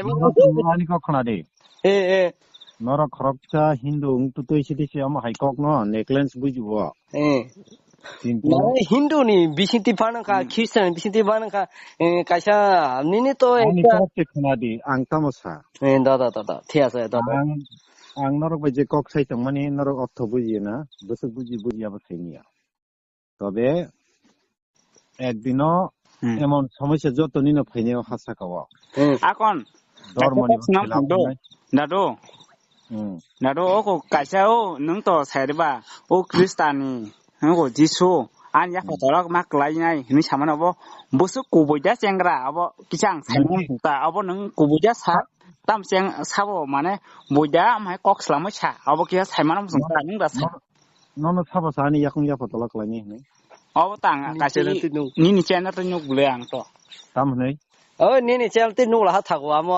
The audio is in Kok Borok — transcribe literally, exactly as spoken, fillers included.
Norok ani kok khna di. Eh, eh. Norok khoroksa Hindu wng tutui sidi se omo hai kok no necklace bujibo. Eh. Hindu. Mane Hindu ni bisingtwi phano kha, Christian ni bisingtwi phano kha, eh, kaisa nini to ani ekta kok se khna di, ang tamo sa. Eh, da, da, da, da. Thik ase, da, da. Ang, ang norok bai je kok sai tongmani norok ortho bujiya na, bwswk buji bujiya bo sai niya. Tobe ekdino Hmm. emon somosya joto nino phainai o ha saka o. Hmm. Akon, Dormo ni kok swnam khela phangdo. Phunai. Dadu. Hmm. Dadu, o ko kaisa o, nwng to sairiba, o Krista ni, nwng ko Jisu, ani yakho Hmm. torok ma kwlai nai, hinwi samano bo, bwswk kubui da chengra, abo kisa ang saimano Hmm. ta, abo nwng kubui da sa, tam cheng sabo mane, bui da, amhai kok swlamwi sa, abo kisa saimano swng ta, nwng da sa. Nono sabo sa ani yakung yakho tola kwlaini hinwi. Obo tang Nini kaisa channel twi nuk. Nini channel twi nuk bwle ang to. Tam hinwi? O nini channel twi nuk laha thago amo.